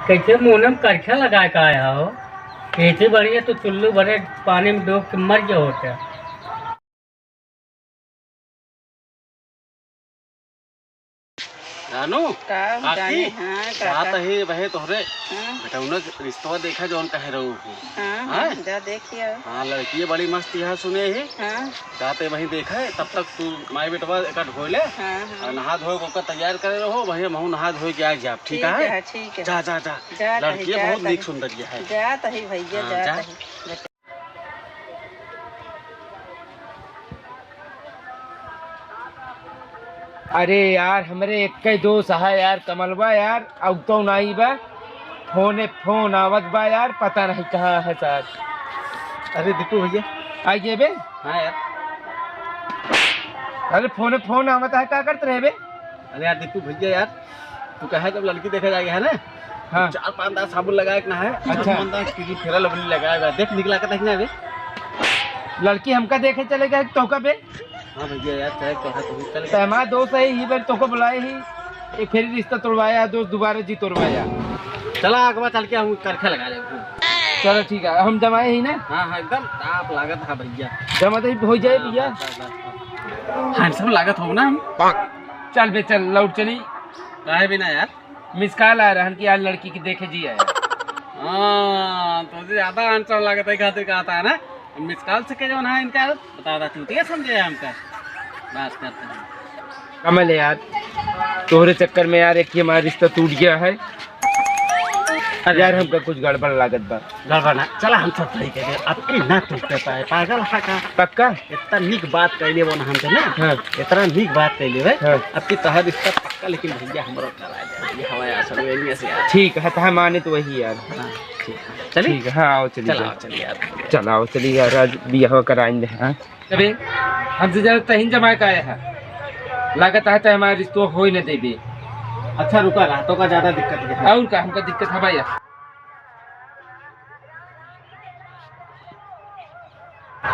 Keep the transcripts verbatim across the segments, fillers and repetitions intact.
कैसे मुंह में करछा लगाए का आया हो? एसे बढ़िया तो चुल्लू भरे पानी में डूब के मर गया होता। जानू, का काकी, जाने, हाँ, जात काका। ही वहे तोहरे हाँ। बेटौना के रिश्तवा देखा जौन कहे रहू हो। हाँ, हाँ? हाँ, जा देखिए। हाँ, लड़की बड़ी मस्त यहाँ सुने ही। हाँ। जाते वहीं देखा है, तब तक तू माई बेटवा एक ढोए ले। हाँ, हाँ। और नहा धोए को का तैयार करे रहो, वहीं महू नहा धोए के आ जाब, ठीक ठीक है? है, ठीक है। जा, जा, जा। जात ही, लड़की जात बहुत ही। नीक सुंदर है। जात ही भैया, हाँ, जात जा। ही। अरे यार, हमरे एक्कै दोस्त है यार, कमलवा यार, अउतौ नाई बा। फोने फोन आवत बा यार, पता नहीं कहाँ है सार। अरे दीपू भैया। आइए बे। हाँ यार। अरे फोने फोन आवत है, का करत रहे बे? अरे यार दीपू भैया यार, तू कहे जब लड़की देखे जाए है ना, हाँ। चार पाँच दांत साबुन लगाए के ना है, अच्छा। चार पाँच दांत क्रीम फेरा लवली लगाए बा। देख निकला के देखना है बे। लड़की हमका देखे चले गए तो का बे? हाँ भैया यार, चले तो है तो चले। तो हमारा दोस्त है, यही बार तोको बुलाए ही, एक फेरी रिश्ता तोड़वाया दोस्त, दोबारा जी तोड़वाया। चला अगवा चल के हम करखे लगा ले। चलो ठीक है, हम जमाए ही ना। हाँ, हाँ, एकदम ताप लागत है भैया। जमा तो हो जाए हाँ, भैया। बस, बस, बस। Handsome लागत हो ना हम। चल बे चल, लौट चली। काहे बिना यार? Miss call आ रहन कि आज लड़की के देखे जी आया। हाँ, तो ज्यादा handsome लागत है खातिर कहता है ना। Miss call से के जौन है इनका बता दा, चूतिया समझे हमका। बात करते हैं। कमल यार, तोहरे चक्कर में यार एक ही हमारा रिश्ता टूट गया है। अरे यार, हमका कुछ गड़बड़ लागत बा। गड़बड़ ना, चला हम सब सही कह दे। अब की ना टूट पाए, पागल है का? पक्का? इतना निक बात कैले वो ना हमसे ना। हाँ। इतना निक बात कैले वे। हाँ। अब की तोहार रिश्ता पक्का, लेकिन भैया हमरो करा दे। ये हवा यार, सब एलिया से यार। ठीक है, तो हम माने तो वही यार। हाँ, ठीक है। चली? ठीक है, हाँ, आओ, चली चला, जाओ। चली यार। चला, आओ, चली यार, आज बियाह कराएंगे, हाँ। अबे, हमसे ज्यादा तहिन जमाए का आया है। लागत है तो हमारे रिश्तो हो ही न देबे। अच्छा, रुका, रातों का ज्यादा दिक्कत है। और का, हमका दिक्कत है भैया।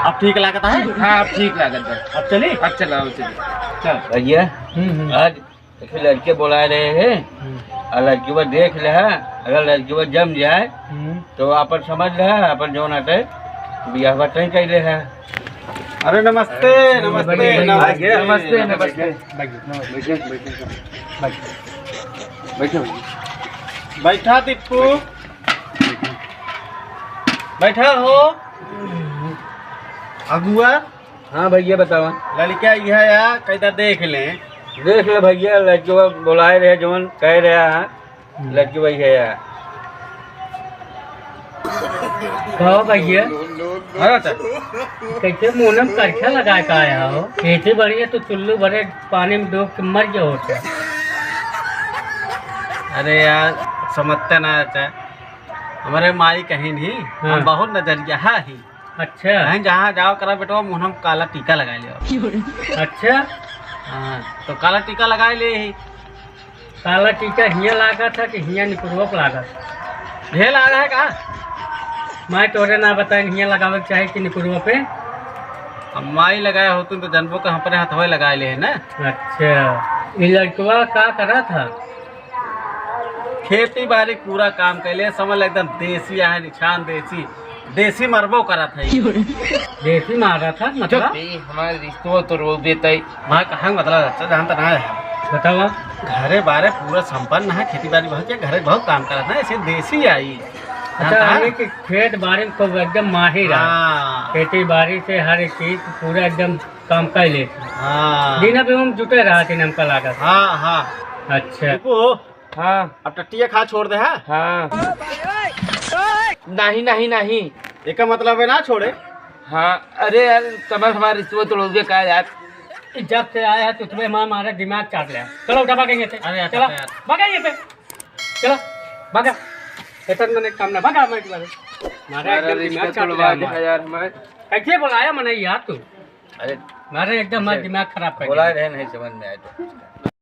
अब ठीक लागत है? हाँ, अब ठीक लागत है। अब चली? अब चलाओ, चली। चल। भैया, हम्म, हम्म। आज देखिए, लड़के बुलाए रहे हैं, हम्म। और लड़की बस देख ले, हाँ, अगर लड़की बस जम जाए, हम्म। तो अपन समझ ले, अपन जौन आटे, बियाह बस तय कर ले है। अरे नमस्ते, नमस्ते, बढ़िया, बढ़िया। नमस्ते, नमस्ते, नमस्ते। बैठो, बैठो, बैठो। बैठो, बैठो। बैठा दीपू, बैठा हो। अगुआ। हाँ भैया, बतावा। लड़का इहे या, कैदा देख ले। देख ले भैया, लड़कवा बुलाए रहे, जवन कह रहा है, हम्म। लड़कवा इहे या। कहो भैया। हाँ, चाचा। कैसे मुंह में करछा लगा के आया हो? खेती बढ़िया तो चुल्लू भरे पानी में डूब के मर गया होता। अरे यार, समझते ना चाचा, हमारे माई कहीं नहीं, हाँ। हम बहुत नजरिया ही। अच्छा। कहीं जहाँ जाओ करा बेटवा, मुँह में काला टीका लगा लियो। अच्छा। हाँ, तो काला टीका लगा ले ही। काला टीका हियाँ लागा था कि हियाँ निकुरवा पे लागा? ढेर लागा है का? मैं तोरे ना बताइन हियाँ लगावे के चाहे कि निकुरवा पे? अब माई लगाए होतुन तो जनबो के अपने हथवे लगा ले है ना। अच्छा, ये लड़कवा का करा था? खेती बारी पूरा काम कैले, समझ ले एकदम देसी आहे, निशान देसी, देसी मरबो करत है। देसी मारा था, मतलब? ए, हमारे रिश्तो तो रो देते। मैं कहाँ मतलब अच्छा जानता ना है। बतावा। घरे बारे पूरा संपन्न है, खेती बारी बहुत है, घरे बहुत काम करत है, ऐसे देसी आई। अच्छा, जानता है? यानी कि खेत बारी में खूब एकदम माहिर है। हाँ। खेती बारी से हर एक चीज पूरा एकदम काम कर ले। हाँ। दिन अभी हम जुटे रहा थी, हमका लागत। हाँ, हाँ। अच्छा। रुको। हाँ। अब टट्टिया खा छोड़ दे, हाँ? हाँ। नहीं, नहीं, नहीं। एका मतलब है ना छोड़े। हाँ, अरे यार, कमल हमारा रिश्तो तोड़ दे का यार? जब से आया है, तो तुम्हें मार मारा, दिमाग चाट लिया। चलो, उठा, भागेंगे से। अरे यार, चलो, यार। भागेंगे से। चलो, भागा। इतना मैंने काम ना, भागा, मैं तुम्हारे। मारा हमारा एकदम रिश्तो दिमाग चाट तोड़वा लिया दे हमारा। यार, हमारे। कैसे बुलाया मैंने यार तू? अरे, मारे एकदम हमारा कैसे दिमाग खराब कर बोला दिया। रहे, नहीं समझ में आए तो।